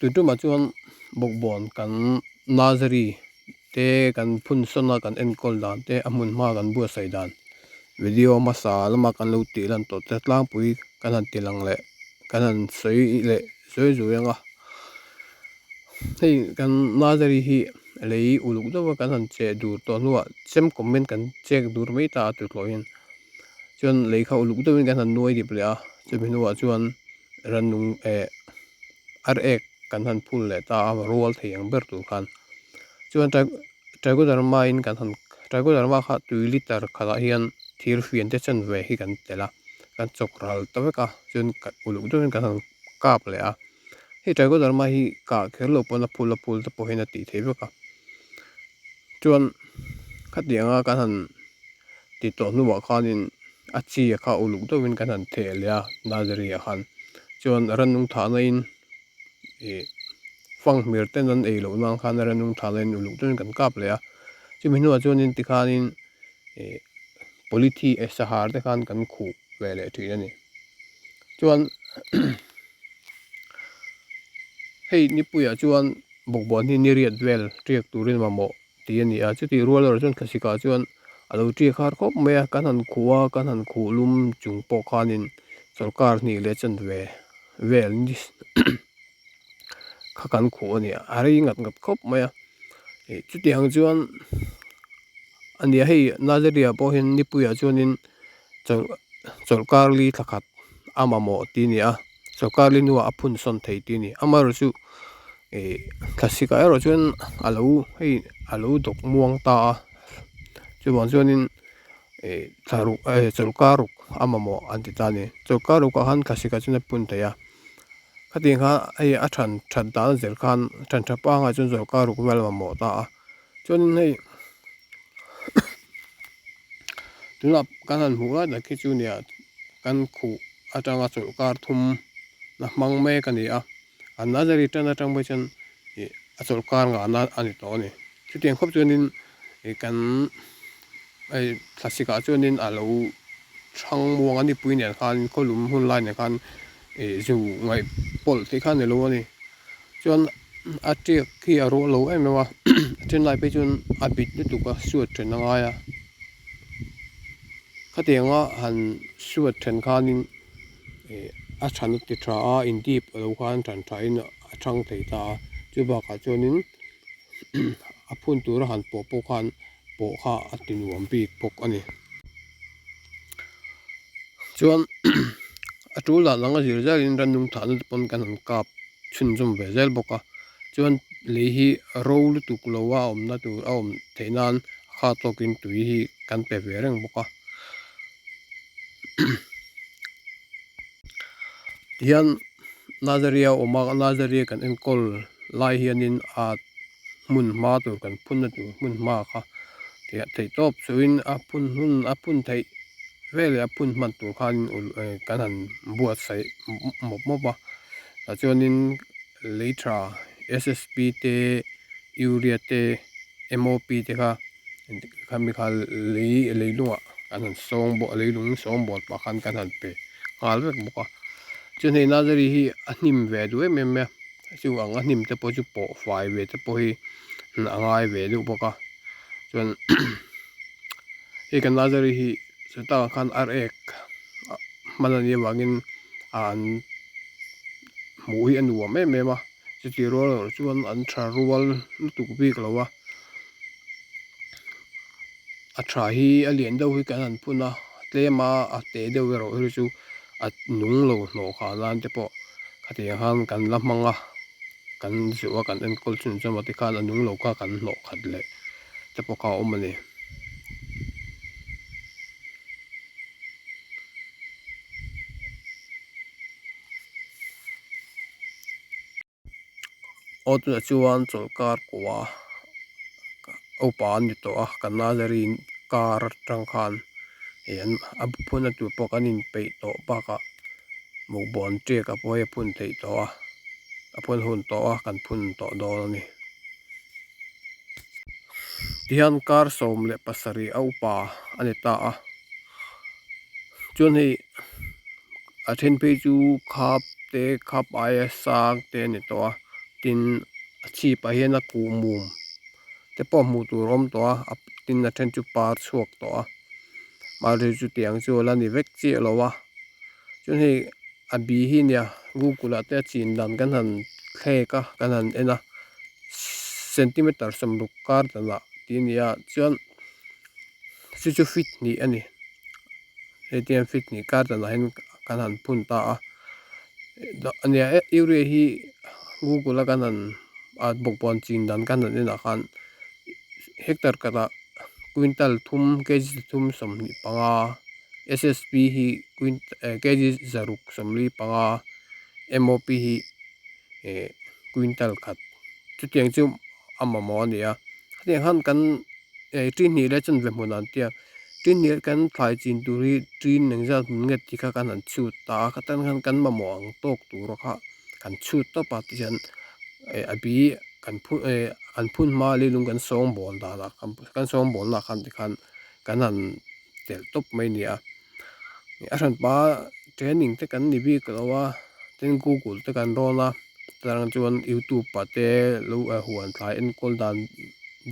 Tun tumah chuan bawkbawn kan nursery te kan phun sawn a kan enkawl dan te a hmun hma kan buatsaih dan video hmasa lama kan lo tih lan tawh te tlangpui kan han ti lang leh kan han sawi leh sawi zui ang a hei kan nursery hi lei uluk deuh a kan han cheh dur tawh hnuah chem kawmin kan chek dur mai ta a tuhlawhin. Chuan lei kha uluk deuhin kan han nuai dip leh a, chumi hnuah chuan rannung eh ar ek kan han phul leh ta a rual thei ang ber tur khan. Chuan trichoderma in kan han trichoderma kha tui liter khatah hian thir fian te chen ve hi kan telh a, kan chawk ral ta vek a, chuan uluk deuhin kan han kap leh a. Hei trichoderma hi kah kher loh pawn a phul a phul te pawh hian a tih theih vek a. Chuan khatianga kan han Ti tawh hnuah khanin a chi a kha uluk deuhin kan han theh leh a nursery ah khan chuan rannung thahna in ih fanghmir ten an ei loh nan khan rannung thahna in uluk deuhin kan kap leh a chumi hnuah chuanin tikhanin ih polythene eh sahar te khan kan khuh ve leh thin a ni chuan hei nipuiah chuan bawkbawn hi niriat vel tiak turin mamawh. tih a ni a chutih rual erawh chuan thlasik ah chuan a lo ṭiak har khawp mai a kan han khuh a kan han khuh lum chung pawh khanin sawrkar hnih leh chanve vel ni kha kan khuh a ni a a rei ngat ngat khawp mai a ih chutiang chuan a nia hei nursery ah pawh hian nipui ah chuanin chawlh chawlhkar li thla khat a mamawh tih a ni a sawrkar li hnuah a phun sawn thei tih a ni amaherawhchu. Ih thlasik ah erawh chuan a lo hei a lo dawk muang ta a chuvang chuanin ih thla ruk eh chawlhkar ruk a mamawh an ti ta a ni chawlhkar ruk ah khan thlasik ah chuan a pun thei a khatiang kha hei a than that dan a zir khan than tha pangai chuan chawlhkar ruk vel a mamawh ta a chuanin hei tunah kan han hmuh lai tak hi chu nia kan khuh atanga chawlhkar thum la hmang mek a ni a. A nursery tan atang pawh chuan ih a chawlhkar nghahna a ni tawh a ni. Chutiang khawp chuanin ih kan hei thlasik ah chuanin a lo thang muang a nipui nen khan khawlum hun lai nen khan ih zu ngaih pawlh tih kha a ni lo a ni. Chuan a tiak hi a ruah lo em em a a then lai phei chuan a bit lutuk a suat then a ngai a. Khatianga han suat then khanin. Ih a than a ti tha a in dip a lo khan than tha in a thang thei ta a chu bakah chuanin a phun tura han pawh pawh khan pawh kha a ti nuam bik bawk a ni chuan a tul dan anga zir zelin rannung thahna te pawn kan han kap chhunzawm ve zel bawk a chuan lei hi ro lutuk lo a awmna tur a awm theih nan a kha tawkin tui hi kan pe ve reng bawk a. Tihian nursery a awm a nursery kan enkawl lai hianin a hmun hma tur kan phunna tur hmun hma kha theih tawp chuhin a phun hun a phun theih veleh a phun hman tur khan kan han buatsaih mawp mawp a tah chuanin lei tha S S P te urea te M O P te kha. Khami kha lei leilungah kan han sawng bawk a leilung sawng bawl pah khan kan han pe nghal vek bawk a chuan hei nursery hi a hnim ve duh em em mai a chu ang a hnim te pawh chu pawh fai ve te pawh hi a ngai ve deuh bawk a chuan hei kan nursery hi chutah khan ar ek hman a nih avangin an hmuh hi a nuam em em a. Chuti rual erawh chuan an tha rual lutuk bik lo a, a tha hi a lian deuh hi kan han phun a tlem a a te deuh erawh hi chu a nung lo hnawh khah nan te pawh khatiang khan kan la hmang a kan zuah a kan enkawl chhun zawm a tikhan a nung lo kha kan hnawh khat leh te pawh kha a awm a ni. Aw tunah chuan chawlhkar kua upa an ni tawh a kan nursery car atang khan ih an a phunna tur pawh kan inpeih tawh bakah bawkbawn tiak a pawh hei a phun theih tawh a a phun hun tawh a kan phun tawh dawn a ni. Tihian kar 17 a upa a ni ta a chuan hei a then phei chu khap te khap aia sang te a ni tawh a. Tin a chhipah hian a kuh mum te pawh hmuh tur a awm tawh a a tin a then chu par chhuak tawh a mahse chutiang chu a la ni vek chiah lo a chuan hei a bi hi nia google ah te a chin dan kan han thlek a kan han en a centimeter sawmruk kar danah tih a ni a chuan chu chu feet hnih a ni. Hetiang feet hnih kar danah hian kan han phun ta a ania urea hi google a kan han a bawkbawn chin dan kan han enah khan hectare khatah quintal thum kg thum 25 ssp hi kg zaruk 45 mop hi eh quintal khat chutiang chu a mamawh a ni a hetiang khan kan eh ṭin hnih leh chanve hmunah an tia. Tin hnih kan thlai chin tur hi tin engzat hmun nge tih kha kan han chhut ta a khatan khan kan mamawh ang tawk tur kha kan chhut tawp a tihian eh a bi kan phun eh kan phun hma leilung kan sawngbawl danah kan sawngbawl na khan tikhan kan han telh tawp mai a ni a a hranpa training te kan ni bik lo a tin google te kan rawn a chutah chuan youtube ah te lo huan thlai enkawl dan.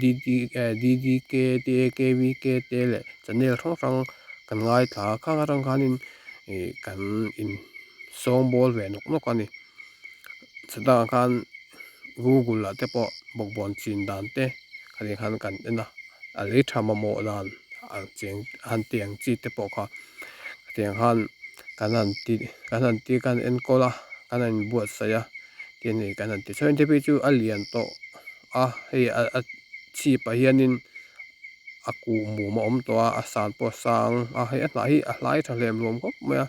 D D eh D D K te K V K te leh channel hrang hrang kan ngaithla a khang atang khanin ih kan in sawngbawl ve nawk nawk a ni chutah khan google ah te pawh bawkbawn chin dan te khati khan kan en a a lei tha mamawh dan ang cheng han tih ang chi te pawh kha khatiang khan kan han ti kan han ti kan enkawl a kan han inbuatsaih a tin hei kan han ti chho a chu a lian tawh. a hei a chhipah hianin a kuh mum a awm tawh a a san pawh a sang a hei a hnah hi a hlai tha hlem nuam khawp mai a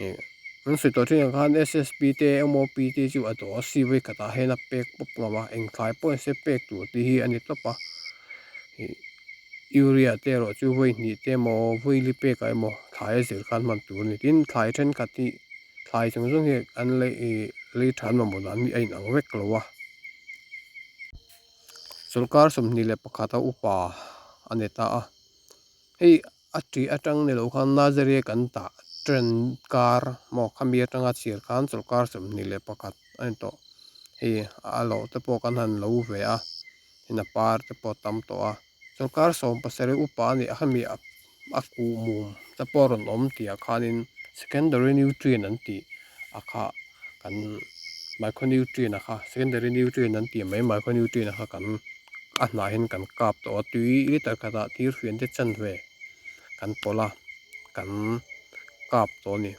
ih an sawi tawh thin ang khan S S P te M O P te chu a dawh a si vawi khatah hian a pek pawp ngam a eng thlai pawh nise pek tur tih hi a ni tawp a ih urea te erawh chu vawi hnih te emaw vawi li pekah emaw thlai a zir khan hman tur a ni tin thlai thenkhat hi. Thlai chung zawng hi an lei ih lei tha an mamawh dan hi a inang vek lo a. Sawrkar 21 a upa a ni ta a. Hei a ṭih aṭang ni lo khan Nazare kan tah train car maw khami aṭanga chhiar khan sawrkar 21 a ni tawh. Hei a loh te pawh kan han lo ve a, hei a par te pawh a tam tawh a. Sawrkar 17 upa a nih a khami a a kuh mum te pawh a rawn awm tih ah khanin secondary nutrient an tih a kha kan micronutrient a kha secondary nutrient an tih mai micronutrient a kha kan a hnah hian kan kap tawh a tui liter khatah thir fian te chanve kan pawlh a kan kap tawh a ni.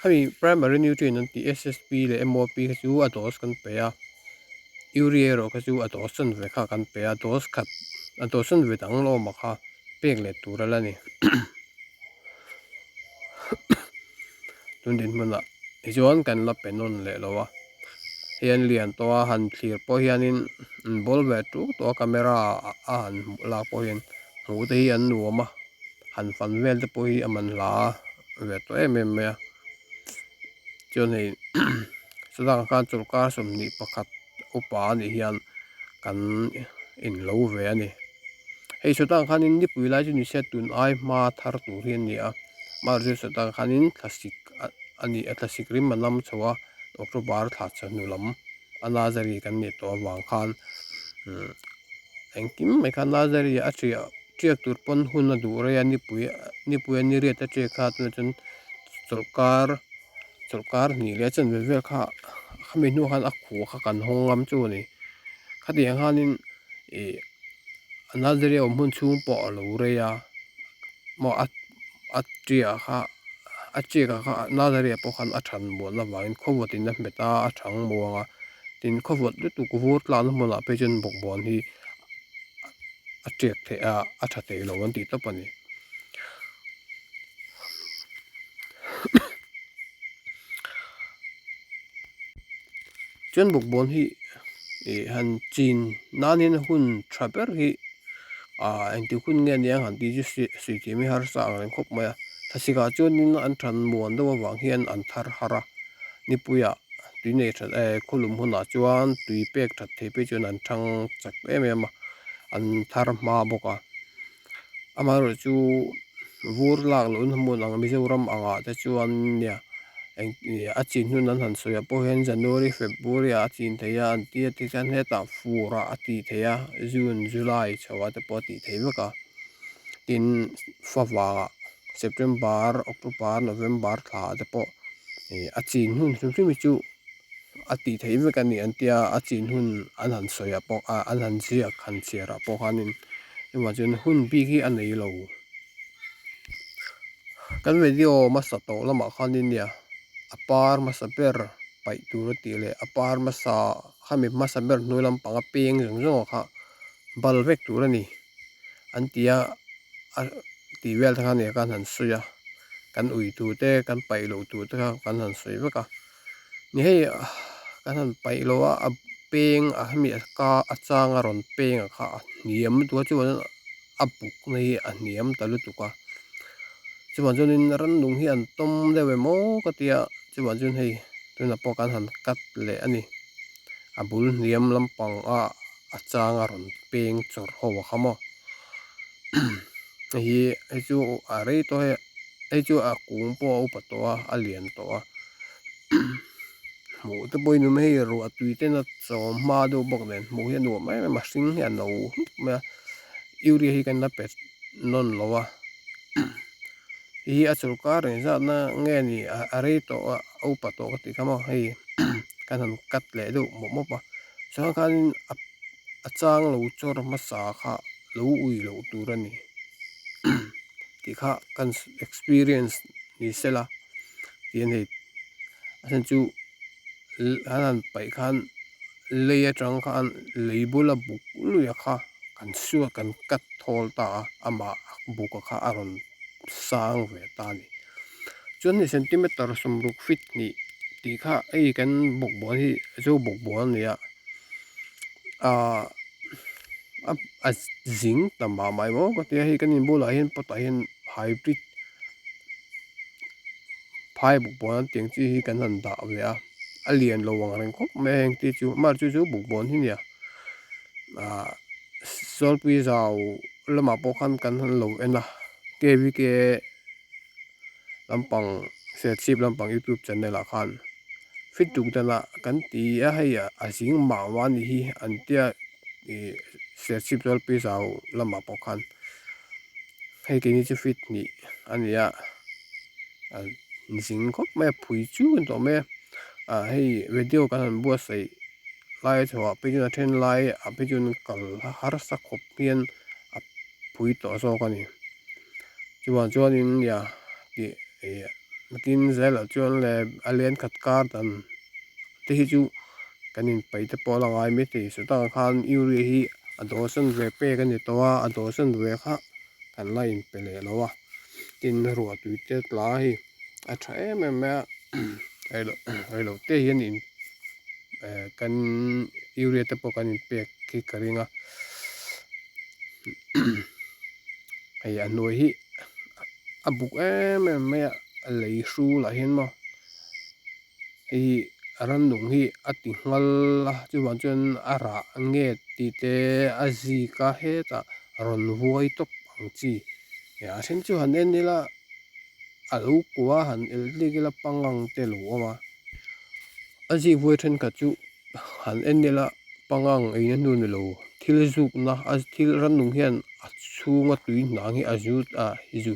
Hemi primary nutrient an tih S_S_P leh M_O_P kha chu a dose kan pe a urea erawh kha chu a dose chanve kha kan pe a dose khat a dose chanve dang la awm a kha pek leh tur a la ni tun dinhmunah tichuan kan la pe nawn leh lo a hei an lian tawh a han thlir pawh hianin an bawl ve tuk tawh a camera a han hmuh lak pawh hian hmuh te hi an nuam a. Han fan vel te pawh hi a man hla ve tawh em em mai a chuan hei chutah khan chawlhkar 21 upa a nih hian kan in lo ve a ni hei chutah khanin nipui lai chu ni se tun ai hma thar tur hi a ni a mahse chutah khanin thlasik a ni a thlasik rim a nam chho a october thla chawhnu lam a nursery kan nih tawh avang khan engkim mai khan nursery a ṭiah ṭiak tur pawn hun a duh rei a nipui nipui a ni riat a ṭiak kha tunah chuan chawlhkar chawlhkar hnih leh a chanve vel kha khami hnuah khan a khuh kha kan hawng ngam chu a ni khatiang khanin ih a nursery a awm hun chhung pawh a lo rei a maw a a ṭiah kha a ṭiak ah kha nursery ah pawh khan a ṭhan muan avangin khawvawt in a hmet a a ṭhang muang a tin khawvawt lutuk vur tlakna hmunah phei chuan bawkbawn hi a ṭiak theih a a ṭha thei lo an tih tawp a ni. Chuan bawkbawn hi ih han chin nan hian hun tha ber hi ah engtik hun nge nia han tih chu sawi thiam hi harsa ang reng khawp mai a thlasik ah chuanin an than muan deuh avang hian an thar har a nipuiah tui nei that eh khawlum hunah chuan tui pek that theih phei chuan an thang chak em em a an thar hma bawk a amaherawhchu vur lak lohna hmun ang Mizoram angah te chuan nia. Eng a chin hun an han sawi ah pawh hian January February ah a chin thei a an tia tikhian hetah fur ah a tih theih a June July chho ah te pawh a tih theih vek a tin favang ah September October November thla ah te pawh ih a chin hun hrim hrim hi chu a tih theih vek a ni an tia a chin hun an han sawi ah pawh ah an han ziak han chhiar ah pawh khanin chuvang chuan hun bik hi a nei lo. Kan video hmasa tawh lamah khanin nia a par hmasa ber paih tur a tih leh a par hmasa khami hmasa ber hnuai lampang a peng zawng zawng kha bal vek tur a ni an ti a a tih vel te kha nia khan han sawi a kan ui tur te kan paih loh tur te kha kan han sawi vek a ni hei kan han paih loh a a peng a hemi a ka a chang a rawn peng a kha a hniam lutuk a chuan. a bukna hi a hniam ta lutuk a chuvang chuanin rannung hi an tawm deuh em aw ka tia chuvang chuan hei tunah pawh kan han cut leh a ni a bul hniam lampang a a chang a rawn peng chawrh ho a kha maw hei hi hei chu a rei tawh hei hei chu a kung pawh a upa tawh a a lian tawh a. Hmuh te pawhin awm hei ruah tui ten a chawm hma deuh bawk nen hmuh hi a nuam em em a hring hi a no hlup mai a urea hi kan la pe nawn lo a hei hi a chawlhkar engzat na nge ni a rei tawh a a upa tawh ka tih kha maw hei kan han cut leh deuh mawp mawp a chuan khanin a chang lo chawr hmasa kha lo ui loh tur a ni tih kha kan experience ni sela tih a ni a chhan chu an han paih khan lei atang khan lei bula buk luia kha kan suat kan cut thawl ta a amah buk a kha a rawn sang ve ta a ni chuan hei centimeter sawmruk feet hnih tih kha hei kan bawkbawn hi zo bawkbawn a ni a ahh a zing ta mah mah emaw ka tia hei kan inbulah hian pot ah hian hybrid phai bawkbawn an tih ang chi hi kan han dah ve a a lian lo ang reng khawp mai a heng te chu amaherawhchu chu chu bawkbawn hi nia ahh zawlpui zau lamah pawh khan kan han lo en a kvk lampang serchhip lampang youtube channel ah khan fit tuk danah kan ti a hei a zing mah mah a nih hi an tia ih serchhip zawlpui zau lamah pawh khan. Hei keini chu feet hnih a ni a a zing khawp mai a phui chu a ni tawh mai a ah hei video kan han buatsaih lai a chhuah phei chuan a then lai ah phei chuan kal harsa khawp hian a phui tawh zawk a ni chuvang chuanin nia tih ih nakin zelah chuan le a len khat kar dan te hi chu kan inpeih te pawh a la ngai maithei sawtah khan urea hi a dawhsan ve pek a ni tawh a a dawhsan ve kha kan la inpe leh lo a tin ruah tui te tla hi a tha em em mai a reiloh te hian in eh kan urea te pawh kan inpek hi ka ring a hei a hnuai hi a buk em em mai a a lei hrul ah hian maw. Hei rannung hi a ti nghal a chuvang chuan a rah nge tih te a zik a hetah rawn vuai tawp ang chi a then chu han en ila a lo kua han el tlik ila pangang te a lo awm a a zik vuai thenkhat chu han en ila pangang eina hnu ni lo thil zukna a thil rannung hian a chhunga tui hnang hi a zut a zu.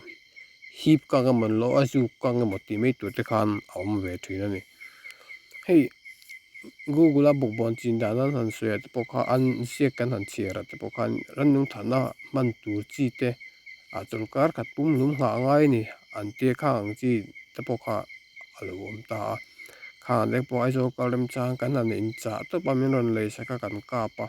Hip kang emaw an lo a zuk kang emaw tih mai tur te khan a awm ve thin a ni. Hei Google a bawkbawn chin dan an han sawi ah te pawh kha an ziak kan han chhiar ah te pawh khan rannung thahna hman tur chi te ah chawlhkar khat pum hlum nghah a ngai a ni an tia khang ang chi te pawh kha a lo awm ta a. Khang ang te pawh Aizawl kal remchang kan han inchah tawp a min rawn lei sak a kan kap a.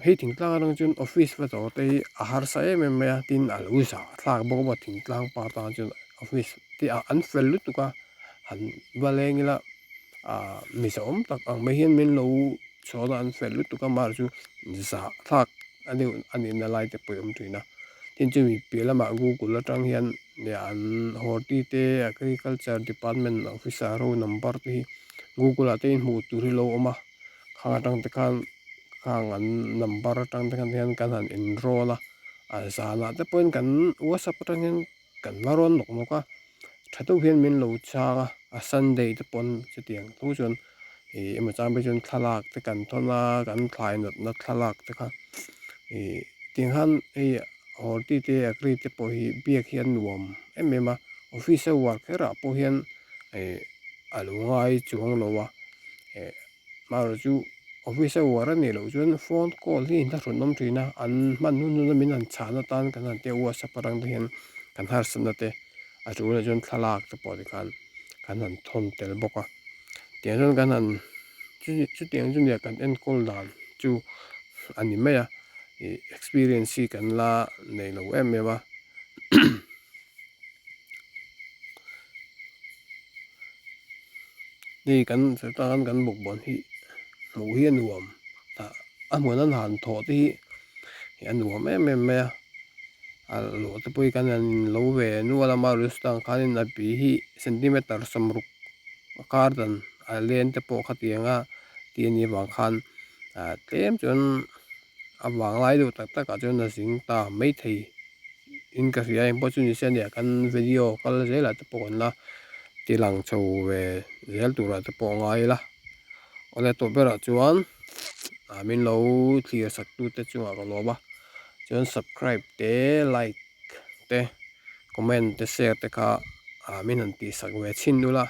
Hei thingtlang atang chuan office va zawh te hi a harsa em em mai a tin a lo zah thlak bawk a thingtlang pa tan chuan office te ah an fel lutuk a han va leng ila ah mi zahawm tak ang mai hian min lo chhawn a an fel lutuk a amaherawhchu chu zah thlak a deuh a nihna lai te pawh a awm thin a tin chumi piah lamah google atang hian an horti te agriculture department officer ho number te hi google ah te hian hmuh tur hi a lo awm a. Khang atang te khan khang an number atang te khan hian kan han enroll a a zanah te pawhin kan whatsapp atang hian kan la rawn nawk nawk a. Tha deuh hian min lo chang a, a Sunday te pawn chutiang tho chuan ih emaw chang phei chuan thlalak te kan thawn a, kan thlai natna thlalak te kha ih tiang khan hei horti te agri te pawh hi biak hi a nuam em em a, office a work kher ah pawh hian ih a lo ngai chuang lo a eh amaherawh chu office a work a nih loh chuan phone call hi inthlahrun awm thin a, an hman hun hun a min han chhan atan kan han tia whatsapp atang te hian kan harsatna te. A ṭulna chuan thlalak te pawh tikhan kan han thawn tel bawk a tiang chuan kan han chutiang chu nia kan enkawl dan chu a ni mai a ih experience hi kan la nei lo em em a hei kan tan kan bawkbawn hi hmuh hi a nuam a hmun an han thawh te hi a nuam em em mai a. A luah te pawh hi kan han lo ve nual a marusta ang khanin a pi hi centimeter 60 a kar dan a len te pawh khatiang a tih a nih avang khan ah tlem chuan a vang lai deuh tak tak ah chuan a zing ta maithei in ka hria engpawh chu ni se ania kan video kal zel ah te pawh kan la ti lang chho ve zel tur ah te pawh a ngai ila awle tawh berah chuan ah min lo thlir sak tu te chungah ka lawm a. Chuan subscribe te like te comment te share te kha ah min han tih sak ve chhin ula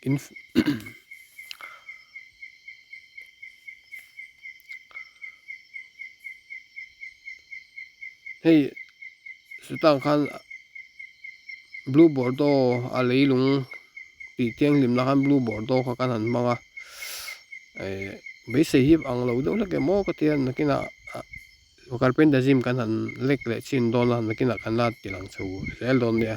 in hei chutah khan blue bordeaux a leilung tih thianghlimna khan blue bordeaux kha kan han hmang a eh beisei hi ang lo deuh hlek em aw ka tia nakinah ah carpenter gym kan han lek leh chin dawn a nakinah kan la ti lang chho zel dawn nia.